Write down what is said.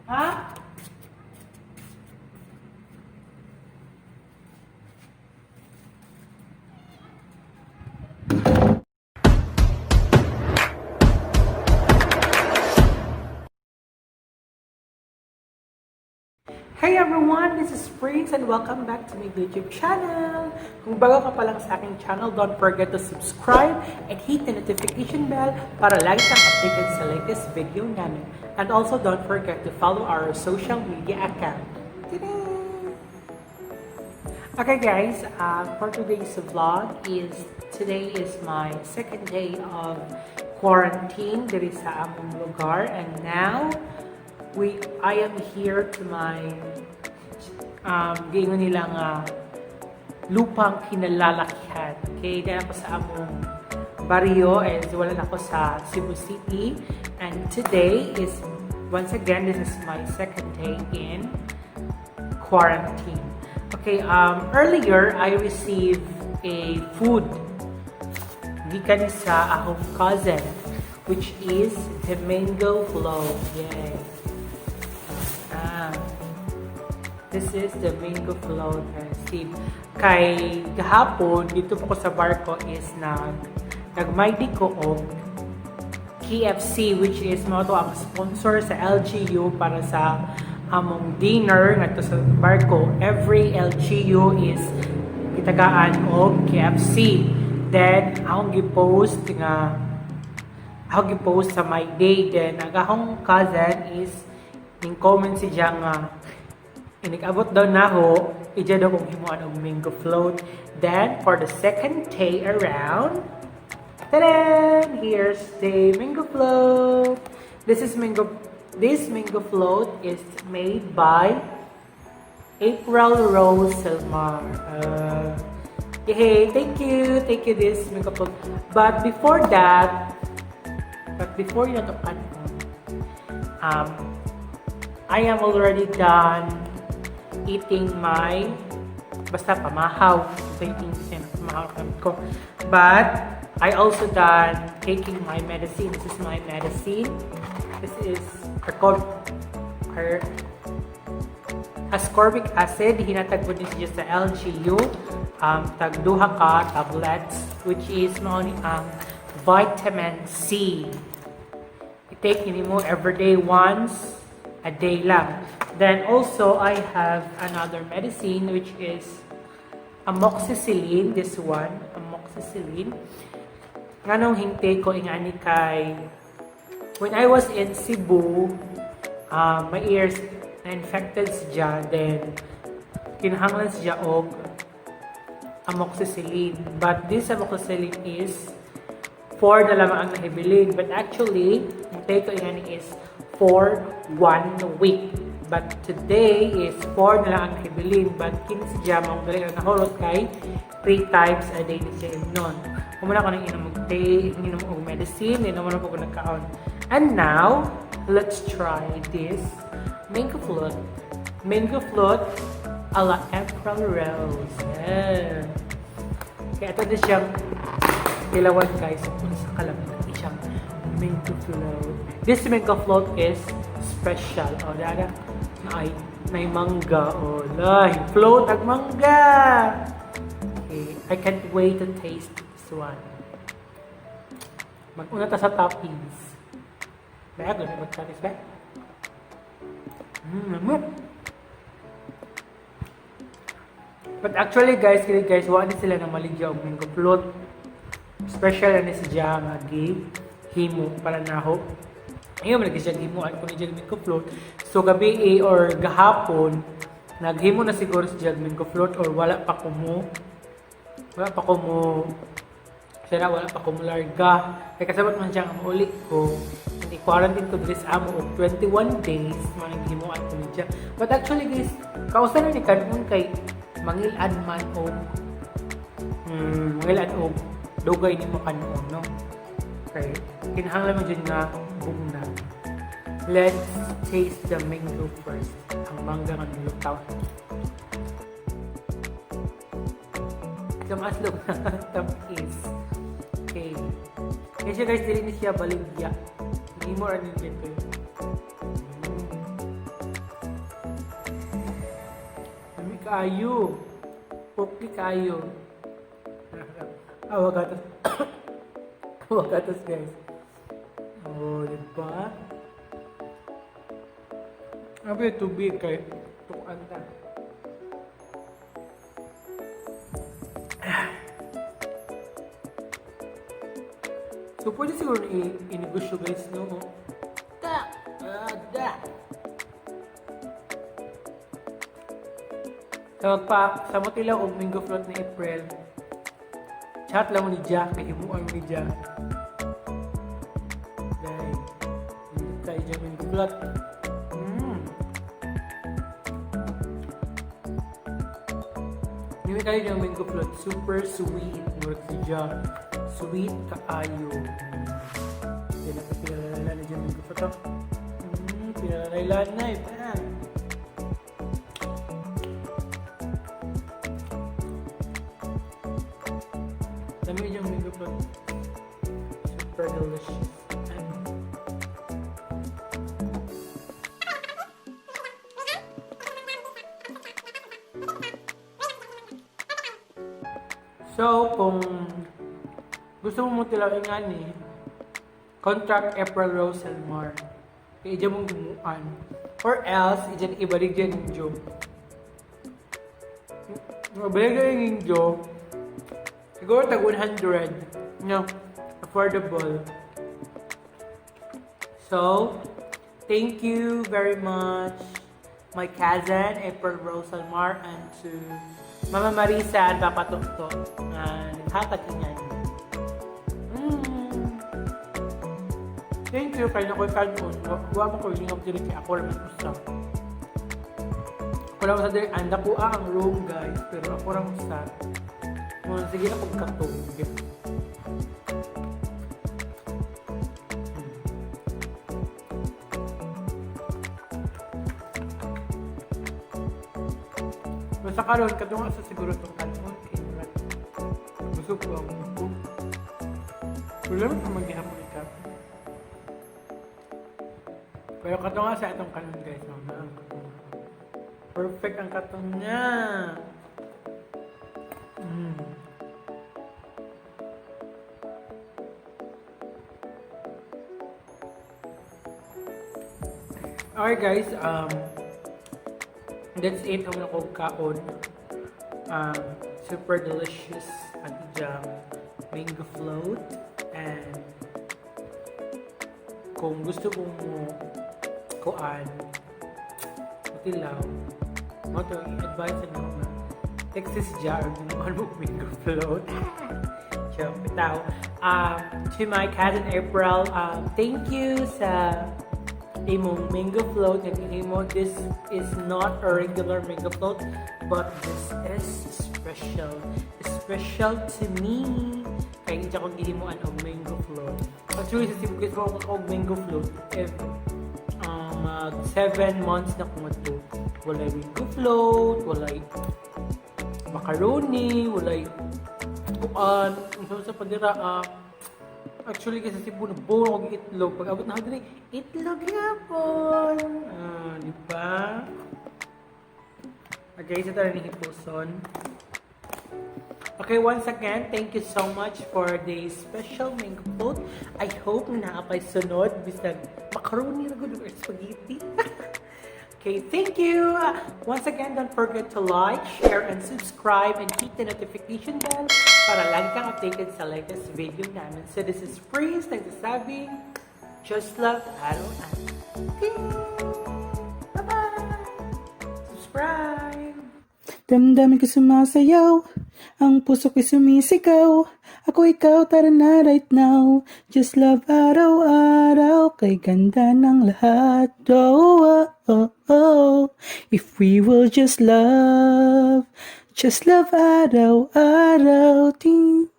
Ha? Hey everyone! This is Prince and welcome back to my YouTube channel! Kung bago ka pa lang sa aking channel, don't forget to subscribe and hit the notification bell para lagi kang updated sa latest video namin. And also, don't forget to follow our social media account. Ta-da! Okay guys, for today's vlog is today is my second day of quarantine diri sa among lugar, and now we I am here to my giingon nila nga lupang kinalalakihan. Okay, dahil ako sa among barrio as wala na ako sa Cebu City, and today is once again, this is my second day in quarantine. Okay, earlier I received a food gikan sa akong cousin, which is the mango float. Yay! Ah, this is the mango float I received. Kay gahapon, dito po ko sa barko is nagmaydi ko og KFC, which is mao to ang sponsor sa LGU para sa among dinner ngadto sa barko. Every LGU is gitagaan og KFC. Then akong gi-post nga ako gi-post sa my day, then ang akong cousin is ning comment si siya nga inig-abot daw naho, ija daw kong himuan og mango float. Then for the second day around, ta-da! Here's the mango float. This mango float is made by April Rose Selmar. Hey, thank you this mango float. But before that, but before yun to I am already done eating my basta pamahaw. So, eating siya, pamahaw ko. But I also done taking my medicine. This is my medicine. This is ascorbic acid. Hinatag ko din siya sa LGU. Tag duha ka tablets, which is mao ni ang vitamin C. I-take ni mo every day, once a day lang. Then also I have another medicine, which is amoxicillin, this one, amoxicillin. Nganong hinte ko ingani kay when I was in Cebu, my ears na infected siya, then kinahanglan siya og amoxicillin. But this amoxicillin is 4 na lamang ang nahibilin. But actually, ang take ko ingani is for one week. But today is 4 na lang ang nahibilin. But kini siya mao dali na nahurot kay 3 times a day ni siya imnon. Kumuna ko nang inom og tea, inom og medicine, inom na po ko nagkaon. And now, let's try this mango float. Mango float a la April Rose. Yeah. Kaya ito na siyang tilawan, guys, kung sa kalamit na siyang mango float. This mango float is special. O, dada, ay, may mangga. O, lay, float ag mangga. Okay, I can't wait to taste this one. Mag-una ta sa toppings. Ba, gano'n mag-toppings ba? But actually guys, kini guys, wala ni sila nang maligya og mango float. Special na ni siya nga gi himo para naho. Ayaw man lagi siya himuan kung siya mango float. So gabi eh, or gahapon naghimo na siguro siya mango float or wala pa ko mo siya na, wala pa ko mo larga. Kay kasabot man siya nga mauli ko. Hindi quarantine ko diri sa amo og 21 days man himuan ko niya. But actually guys, kausa na ni kanon kay mangil-an man og mangil-an og dugay nimo kanon, no? Okay, kinahanglan mo dyan nga bugna. Let's taste the mango first. Ang mangga nga nilutaw. Tumaslog na tamis. Okay. Kaya siya guys, dili ni siya baligya. Hindi mo ano dito. Kaayo. Okay kaayo. Ah, wagatas. Wagatas, guys. Oh, di ba? Abi tubig kay tukan ta. So, pwede siguro i-negosyo, guys, no? Da! Ah, da! Sa magpa, sa motilaw og mango float ni April, chat lang mo ni Jack, kay himuan mo ni Jack. Dahil, hindi tayo dyan mango float. Hindi kayo yung mango float. Super sweet. Murag si Jack. Sweet kaayo. Hindi na pinalalala na dyan mango float. Pinalalala na eh. Bang! Dami yung mango float. Super delicious. Ano? So, kung gusto mo mo ngani, contact April Rose Elmar. Kaya ija mong gumuan. Or else, ija ibalik dyan yung job. Ibalik dyan yung job. Siguro tag 100. No, affordable. So, thank you very much, my cousin, April Rose Almar, and to Mama Marisa and Papa Tuktok na naghatag niyan. Thank you kay nakoy kanon. Wa mo ko lingap diri kay ako ra man usa. Wala ko sa diri anda ko ang room, guys, pero ako ra usa. Mo sige na kog katong. Basta karon kadunga sa siguro tong kanon kay murag busog ko ang buko. Wala man ko maghihapon ikaw. Pero katunga sa itong kanon, guys, mama ang katunga. Perfect ang katong niya. Alright guys, that's it ang akong kaon. Super delicious ang ijang mango float, and kung gusto mo mo kuan mutilaw mo to, i-advise na nga Texas jar or mo mango float. Joke, bitaw. To my cousin April, thank you sa imong mango float nga imo. This is not a regular mango float, but this is special. Special to me. Kaya hindi ako gihimuan og mango float. Actually, sa Cebu guys, ako og mango float. If, mag 7 months na ko to. Walay mango float, walay macaroni, walay kuan, unsa sa padira ah. Actually, kasi sa Cebu, nabuo ako itlog. Pag abot na ako diri, itlog yapon. Ah, di ba? Okay, sa tara ni Hipuson. Okay, once again, thank you so much for the special mango float. I hope na naapay sunod bisag macaroni na gud or spaghetti. Okay, thank you. Once again, don't forget to like, share, and subscribe, and hit the notification bell para lagi kang updated sa latest video namin. So this is Prince, nagsasabing, just love araw-araw. Okay. Bye-bye! Subscribe! Damdamin ko sumasayaw, ang puso ko'y sumisigaw. Ako ikaw, tara na right now. Just love araw-araw, kay ganda ng lahat. Oh. If we will just love araw-araw. Ting.